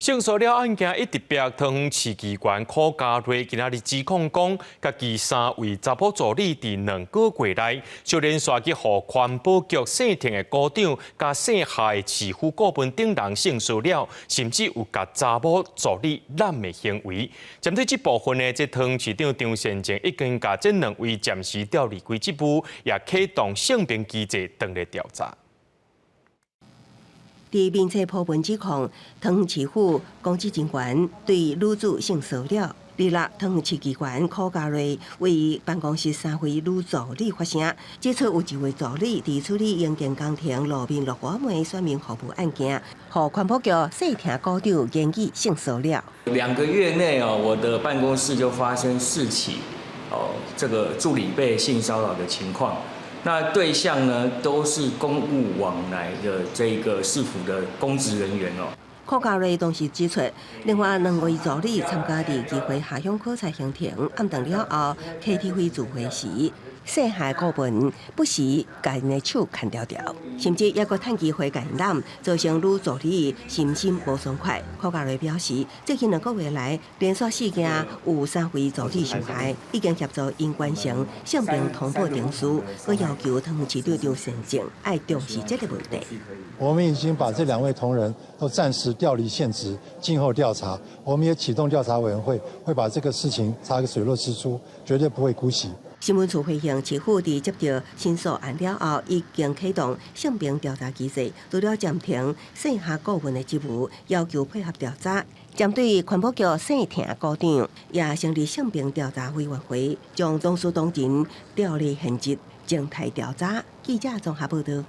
性騷擾案件一直逼桃園市議員柯嘉睿今仔日指控講，家己三位查某助理佇2個月內，相連續去予環保局姓程的股長佮姓夏的市府顧問等人性騷擾，甚至有共查某助理攬的行為。針對這部分呢，這桃園市長張善政已經共這兩位暫時調離開職務，也啟動性平機制轉來調查。佇面冊鋪文指控，桃園市府公職人員對女子性騷擾。二六桃園市議員柯嘉睿為辦公室三位女助理發聲，指出有一位助理佇處理營建工程路面落瓦糜選民服務案件，予環保局姓程股長言語性騷擾。 2個月內哦，我的辦公室就發生四起哦，這個助理被性騷擾的情況。那對象呢，都是公務往來的這個市府的公職人員哦。柯嘉睿當時指出，另外兩位助理參加佇議會下鄉考察行程，暗頓了後，KTV 聚會時，姓夏顧問不時共𪜶的手牽牢牢，甚至猶閣趁機會共𪜶攬，造成女助理身心無爽快。柯嘉睿表示，最近2個月來連續四件有三位助理受害，已經協助𪜶完成性平通報程序，閣要求桃園市長張善政愛重視這個問題。我們已經把這兩位同仁都暫時調離現職，靜候調查。我們也啟動調查委員會，會把這個事情查個水落石出，絕對不會姑息。新聞處回應，市府佇接到申訴案了後，已經啟動性平調查機制，除了暫停姓夏顧問的職務，要求配合調查。針對環保局姓程股長，也成立性平調查委員會，將當事當人調離現職，靜待調查。記者綜合報道。